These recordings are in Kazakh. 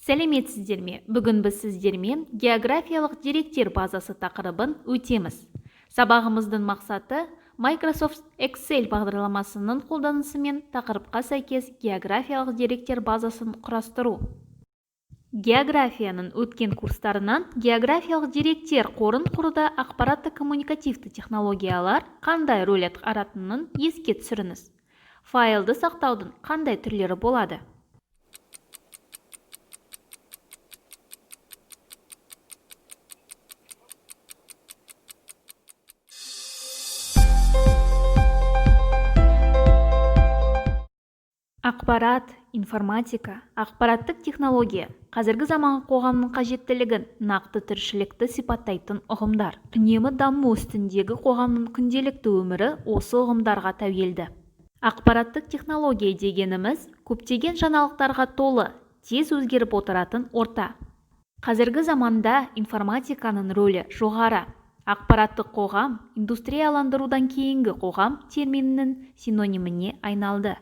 Сәлеметсіздер ме? Бүгін біз сіздермен географиялық деректер базасы тақырыбын өтеміз. Сабағымыздың мақсаты Microsoft Excel бағдарламасының қолданысымен тақырыпқа сәйкес географиялық деректер базасын құрастыру. Географияның өткен курстарынан географиялық деректер қорын құруда ақпаратты-коммуникативті технологиялар қандай рөл атқаратынын еске түсіріңіз. Файлды сақтаудың қандай түрлері болады? Ақпарат, информатика, ақпараттық технология қазіргі заманғы қоғамның қажеттілігін, нақты тіршілікті сипаттайтын ұғымдар. Үнемі даму үстіндегі қоғамның күнделікті өмірі осы ұғымдарға тәуелді. Ақпараттық технология дегеніміз көптеген жаңалықтарға толы, тез өзгеріп отыратын орта. Қазіргі заманда информатиканың рөлі жоғары. Ақпараттық қоғам индустрияландырудан кейінгі қоғам терминінің синониміне айналды.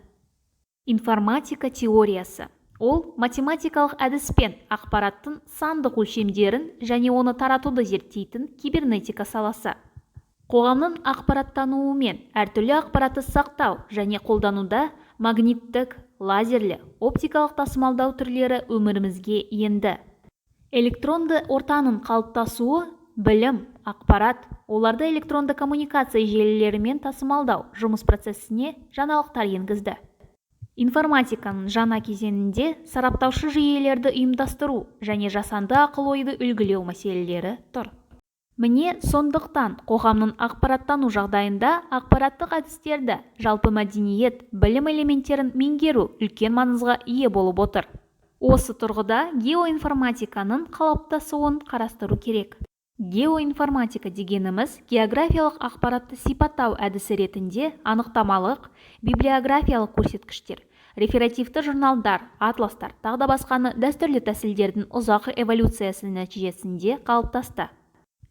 Информатика теориясы. Ол математикалық әдіспен ақпараттың сандық өлшемдерін және оны таратуды зерттейтін кибернетика саласы. Қоғамның ақпараттануымен әртүрлі ақпаратты сақтау және қолдануда магниттік, лазерлі, оптикалық тасымалдау түрлері өмірімізге енді. Электронды ортаның қалыптасуы білім, ақпарат, оларды электронды коммуникация желілерімен тасымалдау жұмыс процесіне жаңалықтар енгізді. Информатиканың жаңа кезеңінде сараптаушы жүйелерді ұйымдастыру және жасанды ақыл-ойды үлгілеу мәселелері тұр. Міне сондықтан қоғамның ақпараттану жағдайында ақпараттық әдістерді, жалпы мәдениет, білім элементтерін меңгеру үлкен маңызға ие болып отыр. Осы тұрғыда геоинформатиканың қалыптасуын қарастыру керек. Геоинформатика дегеніміз географиялық ақпаратты сипаттау әдісі ретінде анықтамалық, библиографиялық көрсеткіштер, реферативті журналдар, атластар, тағы да басқаны дәстүрлі тәсілдердің ұзақ эволюциясы нәтижесінде қалыптасты.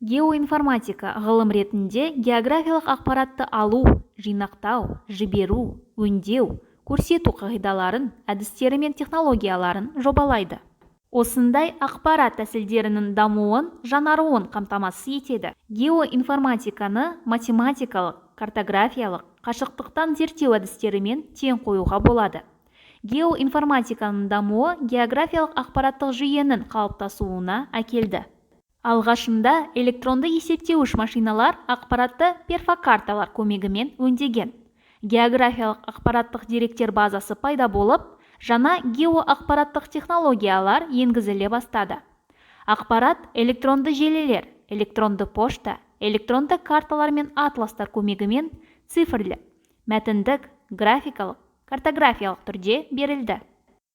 Геоинформатика ғылым ретінде географиялық ақпаратты алу, жинақтау, жіберу, өңдеу, көрсету қағидаларын, әдістері мен технологияларын жобалайды. Осындай ақпарат тәсілдерінің дамуын, жаңаруын қамтамасыз етеді. Геоинформатиканы математикалық, картографиялық, қашықтықтан зерттеу әдістерімен тең қоюға болады. Геоинформатиканың дамуы географиялық ақпараттық жүйенің қалыптасуына әкелді. Алғашында электронды есептеуіш машиналар ақпаратты перфокарталар көмегімен өңдеген. Географиялық ақпараттық деректер базасы пайда болып, жаңа геоақпараттық технологиялар енгізіле бастады. Ақпарат электронды желілер, электронды пошта, электронды карталар мен атластар көмегімен цифрлі, мәтіндік, графикалық, картографиялық түрде берілді.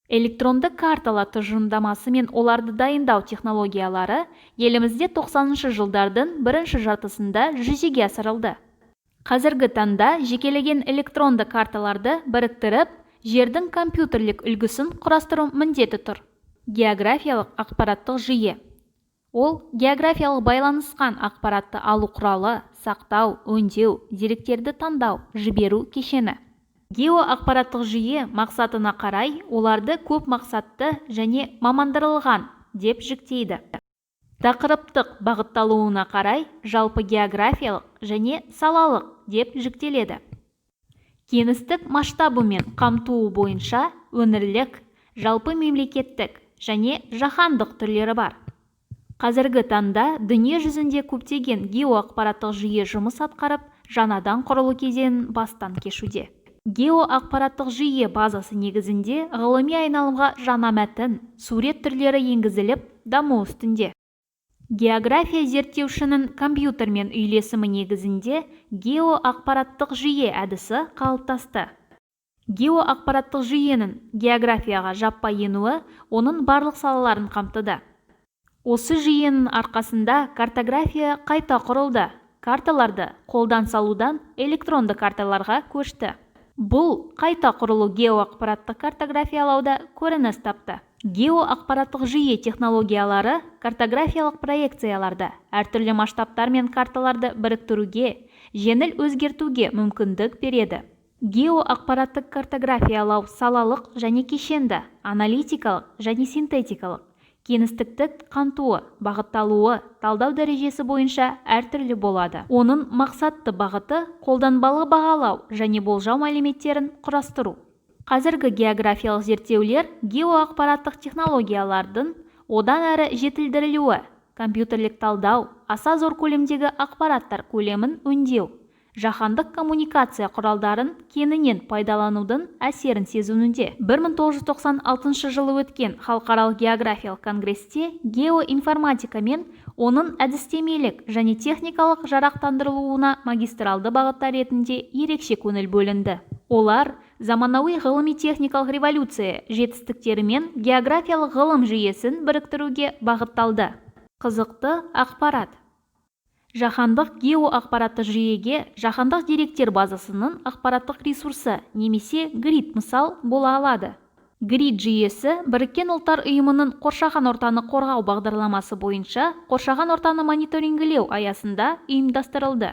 Электронды карталар тұжырымдамасы мен оларды дайындау технологиялары елімізде 90-шы жылдардың бірінші жартысында жүзеге асырылды. Қазіргі таңда жекелеген электронды карталарды біріктіріп, жердің компьютерлік үлгісін құрастыру міндеті тұр. Географиялық ақпараттық жүйе. Ол географиялық байланысқан ақпаратты алу құралы, сақтау, өңдеу, деректерді таңдау, жіберу кешені. Геоақпараттық жүйе мақсатына қарай оларды көп мақсатты және мамандырылған деп жіктейді. Тақырыптық бағытталуына қарай жалпы географиялық және салалық деп жіктеледі. Кеңістік масштабы мен қамтуы бойынша өңірлік, жалпы мемлекеттік және жаһандық түрлері бар. Қазіргі таңда дүние жүзінде көптеген геоақпараттық жүйе жұмыс атқарып, жаңадан құрылу кезеңін бастан кешуде. Геоақпараттық жүйе базасы негізінде ғылыми айналымға жаңа мәтін, сурет түрлері енгізіліп, даму үстінде. География зерттеушінің компьютермен үйлесімі негізінде геоақпараттық жүйе әдісі қалыптасты. Геоақпараттық жүйенің географияға жаппай енуі оның барлық салаларын қамтыды. Осы жүйенің арқасында картография қайта құрылды, карталарды қолдан салудан электронды карталарға көшті. Бұл қайта құрылу геоақпараттық картографиялауда көрініс тапты. Геоақпараттық жүйе технологиялары картографиялық проекцияларды, әртүрлі масштабтар мен карталарды біріктіруге, жеңіл өзгертуге мүмкіндік береді. Геоақпараттық картографиялау салалық және кешенді, аналитикалық және синтетикалық, Кеңістіктік қамтуы, бағытталуы, талдау дәрежесі бойынша әртүрлі болады. Оның мақсатты бағыты қолданбалы бағалау және болжау мәліметтерін құрастыру. Қазіргі географиялық зерттеулер геоақпараттық технологиялардың одан әрі жетілдірілуі, компьютерлік талдау, аса зор көлемдегі ақпараттар көлемін өңдеу, жаһандық коммуникация құралдарын кеңінен пайдаланудың әсерін сезінуде. 1996 жылы өткен халықаралық географиялық конгресте геоинформатика мен оның әдістемелік және техникалық жарақтандырылуына магистралды бағыттар ретінде ерекше көңіл бөлінді. Олар заманауи ғылыми-техникалық революция жетістіктерімен географиялық ғылым жүйесін біріктіруге бағытталды. Қызықты ақпарат. Жаһандық геоақпараттық жүйеге жаһандық деректер базасының ақпараттық ресурсы немесе грид мысал бола алады. Грид жүйесі Біріккен Ұлттар Ұйымының қоршаған ортаны қорғау бағдарламасы бойынша қоршаған ортаны мониторингілеу аясында ұйымдастырылды.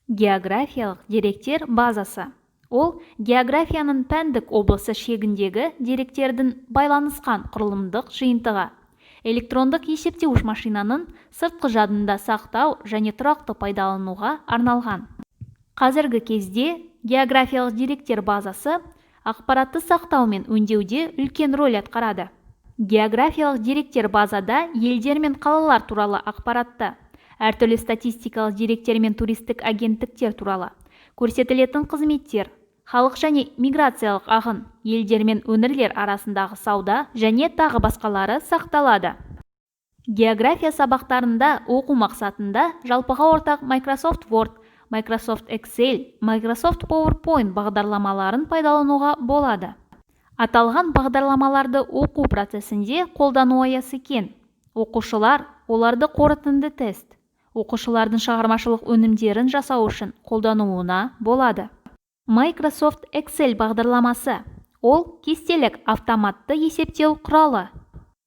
Географиялық деректер базасы. Ол географияның пәндік облысы шегіндегі деректердің байланысқан құрылымдық жиынтығы. Электрондық есептеуіш машинаның сыртқы жадында сақтау және тұрақты пайдалануға арналған. Қазіргі кезде географиялық деректер базасы ақпаратты сақтау мен өңдеуде үлкен рөл атқарады. Географиялық деректер базада елдер мен қалалар туралы ақпаратты, әртүрлі статистикалық деректер мен туристік агенттіктер туралы, көрсетілетін қызметтер, халық және миграциялық ағын, елдер мен өңірлер арасындағы сауда және тағы басқалары сақталады. География сабақтарында оқу мақсатында жалпыға ортақ Microsoft Word, Microsoft Excel, Microsoft PowerPoint бағдарламаларын пайдалануға болады. Аталған бағдарламаларды оқу процесінде қолдану аясы кең. Оқушылар оларды қорытынды тест, оқушылардың шығармашылық өнімдерін жасау үшін қолдануына болады. Microsoft Excel бағдарламасы. Ол кестелік автоматты есептеу құралы.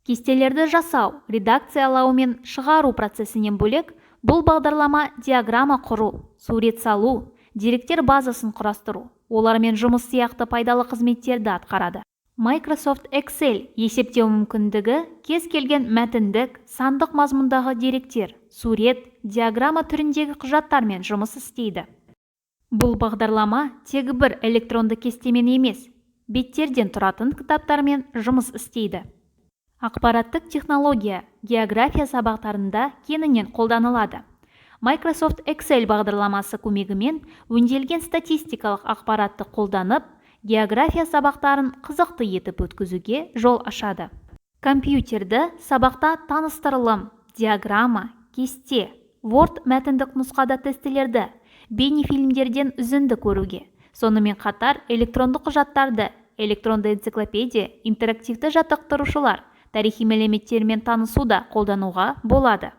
Кестелерді жасау, редакциялау мен шығару процесінен бөлек, бұл бағдарлама диаграмма құру, сурет салу, деректер базасын құрастыру, олармен жұмыс сияқты пайдалы қызметтерді атқарады. Microsoft Excel есептеу мүмкіндігі кез келген мәтіндік, сандық мазмұндағы деректер, сурет, диаграмма түріндегі құжаттармен жұмыс істейді. Бұл бағдарлама тегі бір электронды кестемен емес, беттерден тұратын кітаптармен жұмыс істейді. Ақпараттық технология география сабақтарында кеңінен қолданылады. Microsoft Excel бағдарламасы көмегімен өңделген статистикалық ақпаратты қолданып, география сабақтарын қызықты етіп өткізуге жол ашады. Компьютерді сабақта таныстырылым, диаграмма, кесте, Word мәтіндік нұсқада тестілерді, бейнефильмдерден үзінді көруге, сонымен қатар электронды құжаттарды, электронды энциклопедия, интерактивті жаттықтырушылар, тарихи мәліметтермен танысуда қолдануға болады.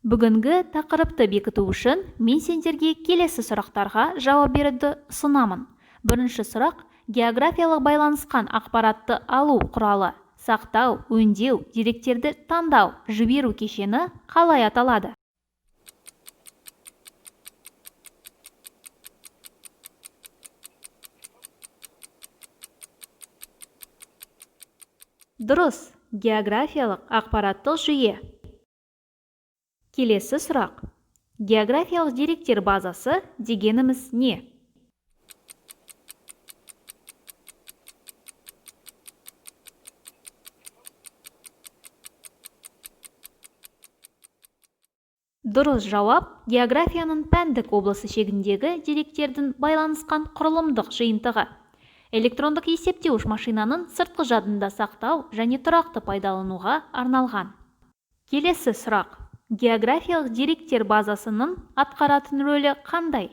Бүгінгі тақырыпты бекіту үшін мен сендерге келесі сұрақтарға жауап беруді ұсынамын. Бірінші сұрақ географиялық байланысқан ақпаратты алу құралы, сақтау, өңдеу, деректерді таңдау, жіберу кешені қалай аталады? Дұрыс, географиялық ақпараттық жүйе. Келесі сұрақ. Географиялық деректер базасы дегеніміз не? Дұрыс жауап географияның пәндік облысы шегіндегі деректердің байланысқан құрылымдық жиынтығы. Электрондық есептеуіш машинаның сыртқы жадында сақтау және тұрақты пайдалануға арналған. Келесі сұрақ. Географиялық деректер базасының атқаратын рөлі қандай?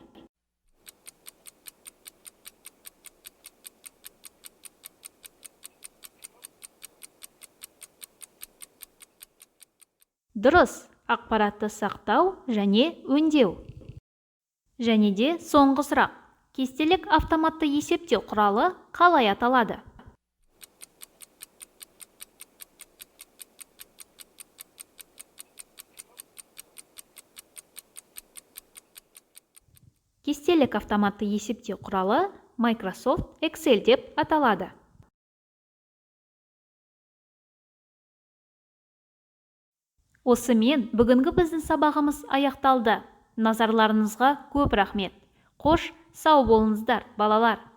Дұрыс, ақпаратты сақтау және өңдеу. Және де соңғы сұрақ. Кестелік автоматты есептеу құралы қалай аталады? Кестелік автоматты есептеу құралы Microsoft Excel деп аталады. Осымен бүгінгі біздің сабағымыз аяқталды. Назарларыңызға көп рахмет. Қош, сау болыңыздар, балалар!